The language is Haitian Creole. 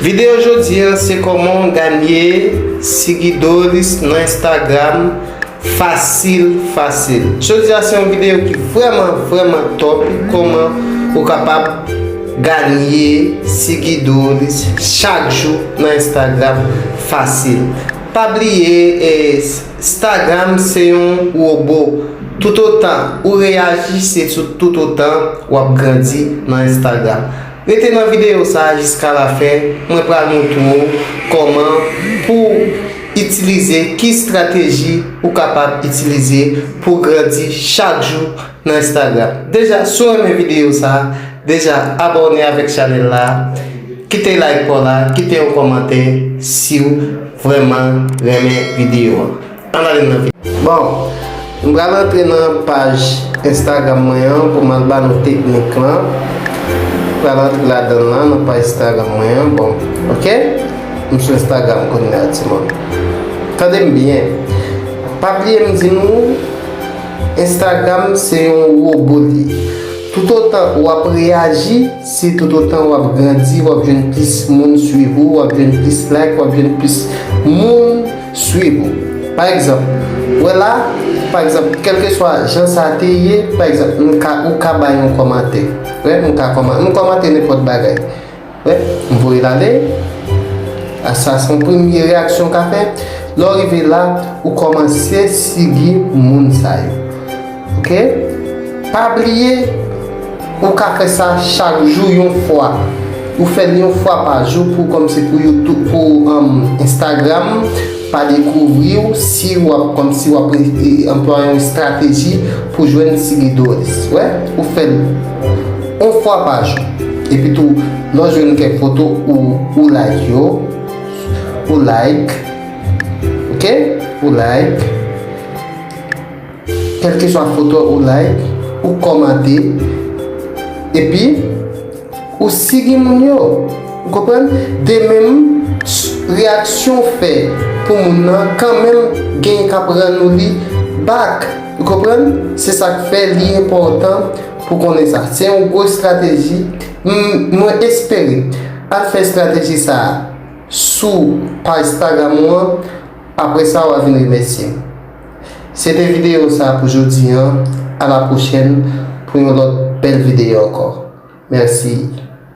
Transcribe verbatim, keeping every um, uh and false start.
Videyo jodi a se kòman w ganye siguidores nan Instagram fasil, fasil. Jodi a se yon videyo ki vrèman, vrèman top, kòman ou kapab ganye siguidores chak jou nan Instagram fasil. Pa bliye, eh, Instagram se yon wobo. Toutotan ou reyaji, se tou-, toutotan w ap grandi nan Instagram. Rete nan videyo sa a jiska lafen, mwen pral montre w kòman pou itilize, ki estrateji ou kapab itilize pou grandi chak jou nan Instagram. Deja, si w renmen videyo sa a, deja abòne avèk chanèl la, kite like pa w la, kite yon kòmantè si w vrèman renmen videyo a. Ann ale nan videyo. Bon, m pral antre nan paj Instagram mwen an pou m al ba nou teknik lan. M pral antre ladan l lan, nan paj Instagram mwen an. Bon, ok? M sou Instagram kounye a, timoun. Tande m byen. Pa bliye m di nou, Instagram se yon wobo li ye. Toutotan w ap reyaji, se toutotan w ap grandi, w ap jwenn plis moun swiv ou, w ap jwenn plis like, w ap jwenn plis moun swiv ou. Pa egzanp, wè la, pa egzanp, kèlkeswa jan sa te ye, pa egzanp, m ka, ou ka bay yon kòmantè. Wè, m ka kòman-, m kòmante nenpòt bagay. Wè, m voye l ale. A, sa se yon premye reyaksyon w ka fè. Lè w rive la, ou kòmanse sigi moun sa yo. Ok? Pa bliye, ou ka fè sa chak jou yon fwa. Ou fè l yon fwa pa jou pou, kòmsi pou YouTube, pou, um, Instagram pa dekouvri w si w ap, kòmsi w ap, e, anplwaye yon estrateji pou jwenn siguidores. Wè, ou fè l yon fwa pa jou. Epi tou, lè w jwenn kèk foto, ou, ou like yo. Ou like. Ok? Ou like. Kèlkeswa foto ou like, ou kòmante, epi ou sigi moun yo. Ou konprann? De menm, reyaksyon w fè pou moun nan, kanmenm genyen k ap rann ou li back. Ou konprann? Se sa k fè li enpòtan pou konnen sa. Se yon gwo estrateji. M, mwen espere al fè estrateji sa a sou paj Instagram ou an. Apre sa, w a vin remèsye m. Se te videyo sa a pou jodi a. A la pwochèn pou yon lòt bèl videyo ankò. Mèsi.